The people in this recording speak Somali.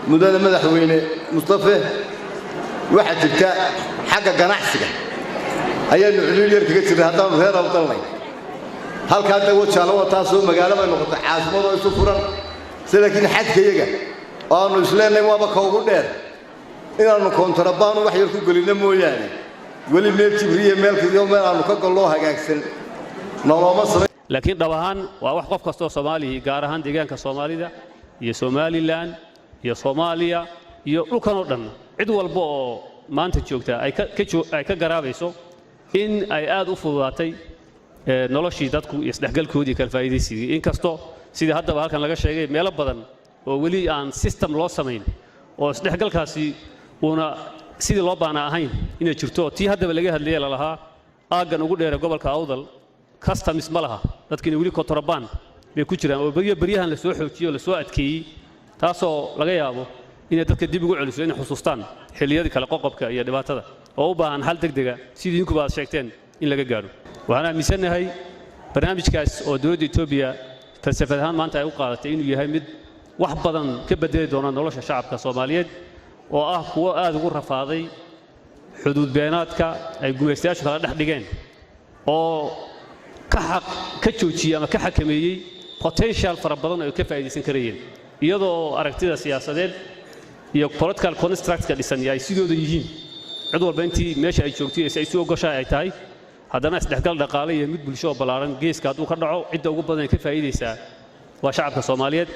Mudane Madaxweyne Mustafe, waxaa jirta xagga ganacsiga ayaannu culuul yar kaga jirnay haddaannu reer Awdalnay. Halkaa de Wajaale waa taasoo magaalo bay noqotay, caasimadoo isu furan se, laakiin xadkayaga oo aannu isleenahay waaba ka ugu dheer, inaannu koontarabaan wax yar ku gelinno mooyaane, weli meel jibriya meel kaiyo meel aannu ka golloo hagaagsan nolooma samay. Laakiin dhab ahaan waa wax qof kastoo Soomaaliya, gaar ahaan deegaanka Soomaalida iyo Somalilan iyo Soomaaliya iyo dhulkan oo dhan, cid walba oo maanta joogta ay ka garaabayso in ay aad u fududaatay noloshii dadku iyo isdhexgalkoodii, kala faa'iidaysigii. Inkastoo sidii haddaba halkan laga sheegay meelo badan oo weli aan system loo samayn oo isdhexgalkaasi uuna sidii loo baana ahayn inay jirto. Tii haddaba laga hadlayay lalahaa aaggan ugu dheere gobolka Awdal customs ma laha, dadkiina weli kontrabaan bay ku jiraan, oo beryo beryahan la soo xoojiyey oo la soo adkeeyey, taasoo laga yaabo inay dadka dib ugu celiso inay xusuustaan xilliyadii kale qoqobka iyo dhibaatada, oo u baahan xal degdega, sidii idinkuba aad sheegteen, in laga gaadho. Waxaan aaminsannahay barnaamijkaas oo dowladda Etoobiya falsafad ahaan maanta ay u qaadatay inuu yahay mid wax badan ka bedeli doona nolosha shacabka Soomaaliyeed, oo ah kuwo aad ugu rafaaday xuduud beenaadka ay gumaystayaashu kala dhex dhigeen, oo ka xaq ka joojiyey ama ka xakameeyey potential fara badan oo ay ka faa'iidaysan karayeen, iyadoo aragtida siyaasadeed iyo political constructka dhisan ay sidooda yihiin, cid walba intii meesha ay joogtay si ay isu ogoshahay ay tahay. Haddana isdhexgal dhaqaale iyo mid bulsho oo ballaaran geeska hadduu ka dhaco, cidda ugu badan ay ka faa'iidaysaa waa shacabka Soomaaliyeed.